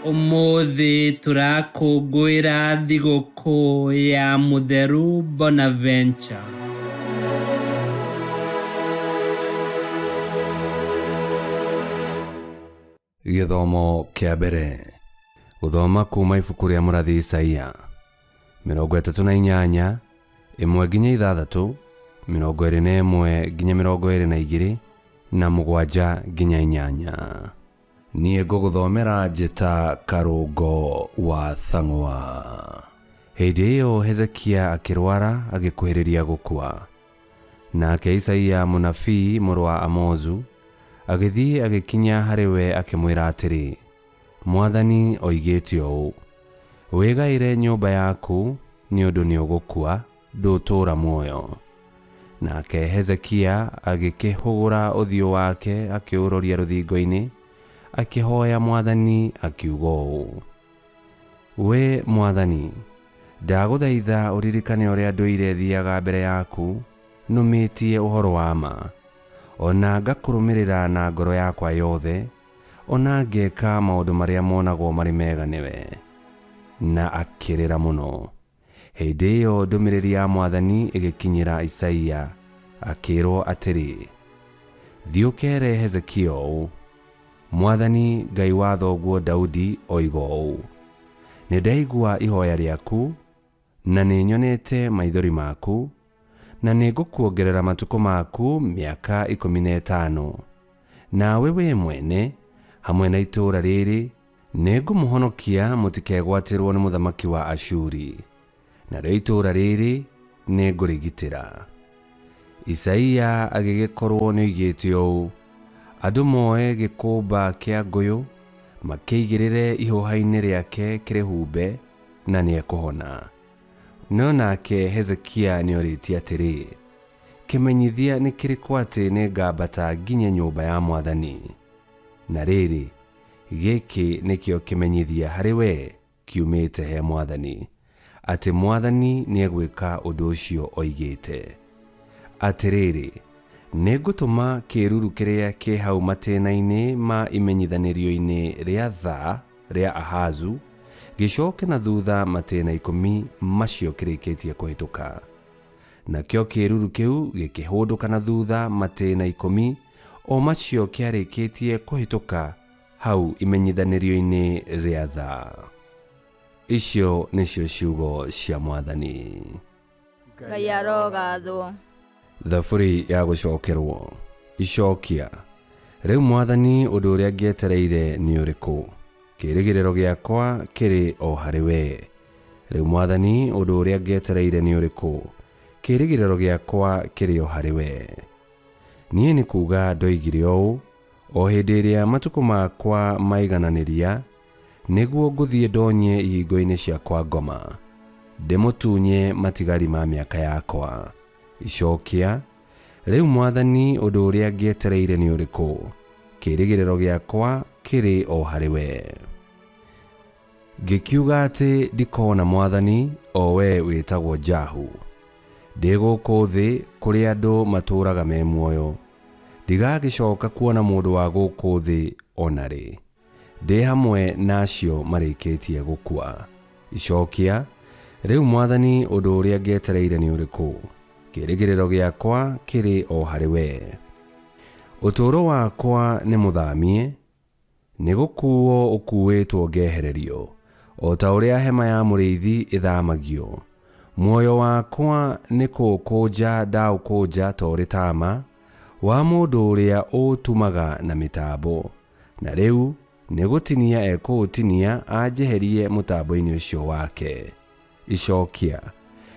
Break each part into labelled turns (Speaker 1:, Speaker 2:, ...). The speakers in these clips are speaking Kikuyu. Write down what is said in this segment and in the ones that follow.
Speaker 1: Ũmũthĩ tũrakũngũĩra thigũkũ ya Mũtheru Bonaventure.
Speaker 2: Gĩthomo kĩa mbere. Gũthoma kuuma ibuku rĩa mũrathi Isaia 38, 1-6, 21-22 na 7-8. Niĩ ngũgũthomera njĩta Karũngo wa Thang'wa. Hĩndĩ ĩyo Hezekia akĩrwara agĩkuhĩrĩria gũkua. Nake Isaia mũnabii mũrũ wa Amozu agĩthiĩ agĩkinya harĩ we akĩmwĩra atĩrĩ, Mwathani oigĩte ũũ, 'Wĩgaĩre nyũmba yaku, nĩ ũndũ nĩũgũkua, ndũtũũra muoyo. Nake Hezekia agĩkĩhũgũra ũthiũ wake akĩũroria rũthingo-inĩ, akĩhoya Mwathani akiuga ũũ, Wee Mwathani, ndagũthaitha ũririkane ũrĩa ndũire thiaga mbere yaku nũmĩtie ũhoro wa ma, o na ngakũrũmĩrĩra na ngoro yakwa yothe, o na ngeka maũndũ marĩa monagwo marĩ mega nĩwe. Na akĩrĩra mũno. Hĩndĩ ĩyo ndũmĩrĩri ya Mwathani ĩgĩkinyĩra Isaia, akĩĩrwo atĩrĩ, Thiĩ ũkeere Hezekia ũũ, 'Mwathani Ngai wa thoguo Daudi oiga ũũ, Nĩndaigua ihooya rĩaku, na nĩnyonete maithori maku, na nĩngũkuongerera matukũ maku mĩaka 15. Nawe wee mwene, hamwe na itũũra rĩĩrĩ, Nĩngũmũhonokia mũtikegwatĩrwo nĩ mũthamaki wa Ashuri, narĩo itũũra rĩĩrĩ nĩngũrĩgitĩra. Isaia agĩgĩkorwo nĩoigĩte ũũ, Andũ moe gĩkũmba kĩa ngũyũ, makĩigĩrĩre ihũha-inĩ rĩake kĩrĩhumbe, na nĩekũhona. No nake Hezekia nĩorĩtie atĩrĩ, Kĩmenyithia nĩ kĩrĩkũ atĩ nĩngambata nginye nyũmba ya Mwathani? Na rĩrĩ, gĩkĩ nĩkĩo kĩmenyithia harĩ wee kiumĩte he Mwathani, atĩ Mwathani nĩegwĩka ũndũ ũcio oigĩte. Atĩrĩrĩ, nĩngũtũma kĩĩruru kĩrĩa kĩ hau matĩĩna-inĩ ma imenyithanĩrio-inĩ rĩa thaa rĩa Ahazu gĩcoke na thutha matĩĩna 10 macio kĩrĩkĩtie kũhĩtũka. Nakĩo kĩĩruru kĩu gĩkĩhũndũka na thutha matĩĩna 10 o macio kĩarĩkĩtie kũhĩtũka hau imenyithanĩrio-inĩ rĩa thaa. Icio nĩcio ciugo cia Mwathani.
Speaker 3: Ngai arogathwo.
Speaker 2: Thaburi ya gũcokerwo. Icokia. Rĩu Mwathani ũndũ ũrĩa ngĩetereire nĩ ũrĩkũ? Kĩĩrĩgĩrĩro gĩakwa kĩrĩ o harĩ wee. Rĩu Mwathani ũndũ ũrĩa ngĩetereire nĩ ũrĩkũ? Kĩĩrĩgĩrĩro gĩakwa kĩrĩ o harĩ wee. Niĩ nĩ kuuga ndoigire ũũ, o hĩndĩ ĩrĩa matukũ makwa maigananĩria, nĩguo ngũthiĩ ndonye ihingo-inĩ cia kwa ngoma, ndĩmũtunye matigari ma mĩaka yakwa. Icokia, Rĩu Mwathani ũndũ ũrĩa ngĩetereire nĩ ũrĩkũ? Kĩĩrĩgĩrĩro gĩakwa kĩrĩ o harĩ wee. Ngĩkiuga atĩ ndikona Mwathani, o we wĩtagwo Jahu. Ndĩ gũkũ thĩ kũrĩa andũ matũũraga me muoyo, ndigagĩcoka kuona mũndũ wa gũkũ thĩ o na rĩ. Ndĩ hamwe na acio marĩkĩtie gũkua. Icokia, Rĩu Mwathani ũndũ ũrĩa ngĩetereire nĩ ũrĩkũ? Kĩĩrĩgĩrĩro gĩakwa kĩrĩ o harĩ wee. Ũtũũro wakwa nĩ mũthamie, Nĩ gũkuuo ũkuuĩtwo ngehererio, o ta ũrĩa hema ya mũrĩithi ĩthamagio. Muoyo wakwa nĩ kũũkũnja ndaũkũnja ta ũrĩ tama wa mũndũ ũrĩa ũũtumaga na mĩtambo, na rĩu nĩ gũtinia ekũũtinia anjeherie mũtambo-inĩ ũcio wake. Icokia,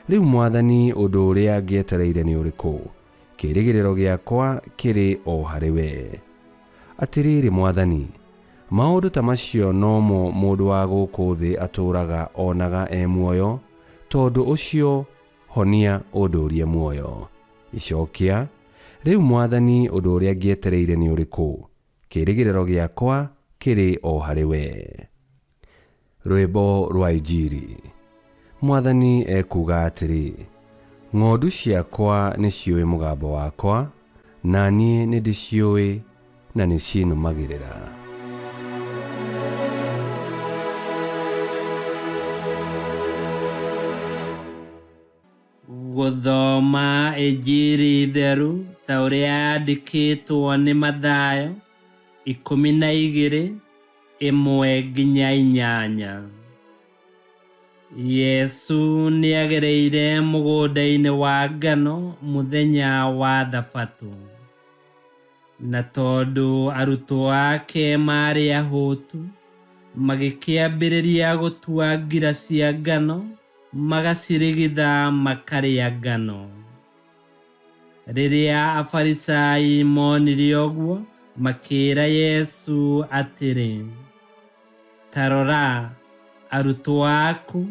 Speaker 2: Rĩu Mwathani ũndũ ũrĩa ngĩetereire nĩ ũrĩkũ? Kĩĩrĩgĩrĩro gĩakwa kĩrĩ o harĩ wee. Atĩrĩrĩ Mwathani, maũndũ ta macio nomo mũndũ wa gũkũ thĩ atũũraga onaga e muoyo, tondũ ũcio honia ũndũũrie muoyo. Icokia, Rĩu Mwathani ũndũ ũrĩa ngĩetereire nĩ ũrĩkũ? Kĩĩrĩgĩrĩro gĩakwa kĩrĩ o harĩ wee. Rwĩmbo rwa Injiri. Mwathani ekuuga atĩrĩ, Ng'ondu ciakwa nĩciũĩ mũgambo wakwa, na niĩ nĩndĩciũĩ, na nĩcinũmagĩrĩra.
Speaker 1: Tũgũthoma Injiri theru ta ũrĩa yandĩkĩtwo nĩ Mathayo 12 1-8. Yesu nĩagereire mũgũnda-inĩ wa ngano mũthenya wa Thabatũ, na tondũ arutwo ake maarĩ ahũtu, magĩkĩambĩrĩria gũtua ngira cia ngano magacirigitha makarĩa ngano. Rĩrĩa Afarisai monire ũguo, makĩĩra Yesu atĩrĩ, ta rora, arutwo aku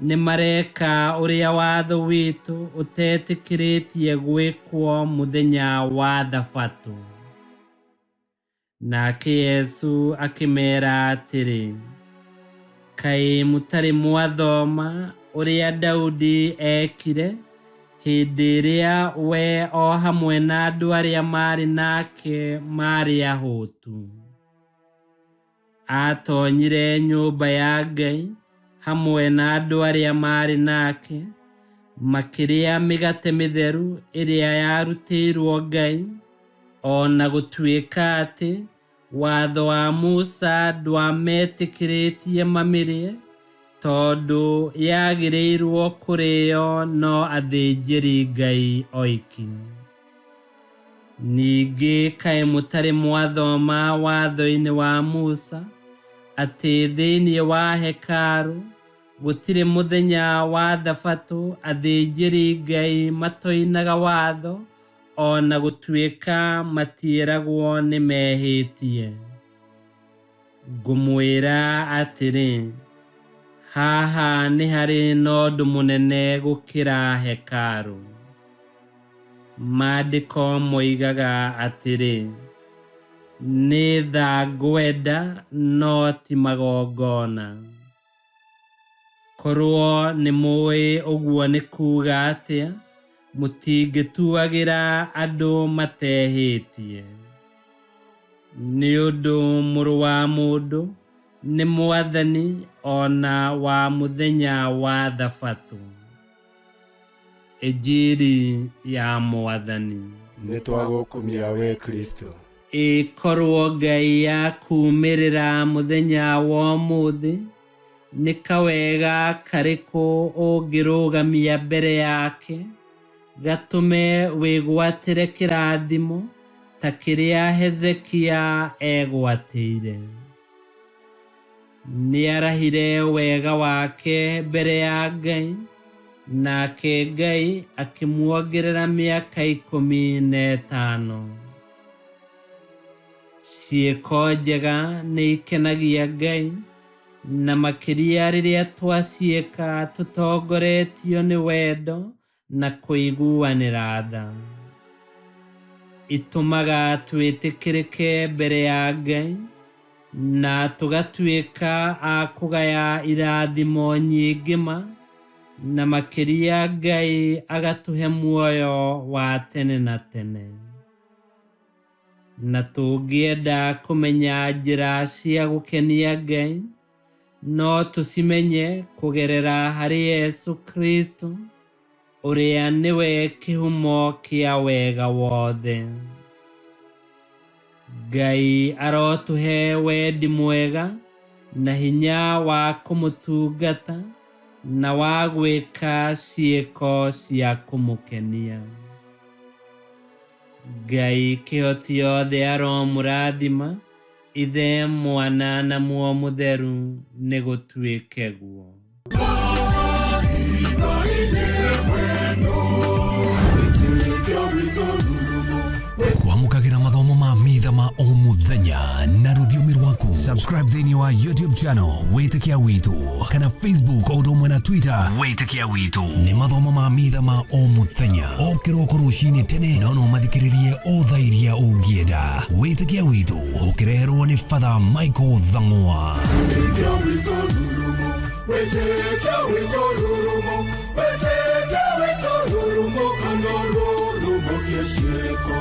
Speaker 1: nĩmareka ũrĩa watho witũ ũtetĩkĩrĩtie gwĩkwo mũthenya wa Thabatũ. Nake Yesu akĩmeera atĩrĩ, kaĩ mũtarĩ mwathoma ũrĩa Daudi eekire hĩndĩ ĩrĩa we o hamwe na andũ arĩa maarĩ nake maarĩ ahũtu? Aatoonyire nyũmba ya Ngai hamwe na andũ arĩa maarĩ nake, makĩrĩa mĩgate mĩtheru ĩrĩa yarutĩirwo Ngai, o na gũtuĩka atĩ watho wa Musa ndwametĩkĩrĩtie mamĩrĩe, tondũ yagĩrĩirwo kũrĩo no athĩnjĩri-Ngai oiki. Ningĩ kaĩ mũtarĩ mwathoma watho-inĩ wa Musa atĩ thĩinĩ wa hekarũ gũtirĩ mũthenya wa Thabatũ athĩnjĩri-Ngai matoinaga watho, o na gũtuĩka matiĩragwo nĩmehĩtie? Ngũmwĩra atĩrĩ, haha nĩ harĩ na ũndũ mũnene gũkĩra hekarũ. Maandĩko moigaga atĩrĩ, nĩ tha ngwenda no ti magongona. Korwo nĩ mũĩ ũguo nĩ kuuga atĩa, mũtingĩtuagĩra andũ matehĩtie. Nĩ ũndũ Mũrũ wa Mũndũ nĩ Mwathani o na wa mũthenya wa Thabatũ. Injiri ya Mwathani.
Speaker 4: Nĩtwagũkumia we Kristo.
Speaker 1: Ĩkorwo Ngai yakuumĩrĩra mũthenya wa ũmũthĩ, nĩ kawega karĩkũ ũngĩrũgamia mbere yake gatũme wĩgwatĩre kĩrathimo ta kĩrĩa Hezekia egwatĩire? Nĩarahire wega wake mbere ya Ngai, nake Ngai akĩmuongerera mĩaka 15. Ciĩko njega nĩikenagia Ngai, na makĩria rĩrĩa twaciĩka tũtongoretio nĩ wendo na kũiguanĩra tha. Itũmaga twĩtĩkĩrĩke mbere ya Ngai na tũgatuĩka a kũgaya irathimo nyingĩ ma, na makĩria Ngai agatũhe muoyo wa tene na tene. Na tũngĩenda kũmenya njĩra cia gũkenia Ngai, no tũcimenye kũgerera harĩ Yesu Kristo, ũrĩa nĩwe kĩhumo kĩa wega wothe. Ngai arotũhe wendi mwega na hinya wa kũmũtungata na wa gwĩka ciĩko cia kũmũkenia. Ngai kĩhoti yothe aromũrathima, Ithe, Mwana na Muoyo Mũtheru, nĩgũtuĩke guo.
Speaker 5: Kwamũkagĩra mathomo ma mitha ma o mũthenya na rũthiomi rwaku. Subscribe thĩinĩ wa YouTube channel Wĩtĩkia Witũ kana Facebook o ũndũ ũmwe na Twitter Wĩtĩkia Witũ. Nĩ mathomo ma mitha ma o mũthenya o kĩroko rũcinĩ tene, no no mathikĩrĩrie o thaa iria ũngĩenda. Wĩtĩkia Witũ ũkĩreherwo nĩ Father Michael Thang'wa.
Speaker 6: Wĩtĩkia witũ rurumo, wĩtĩkia witũ rurumo, wĩtĩkia witũ rurumo, kana rurumo kĩciĩko.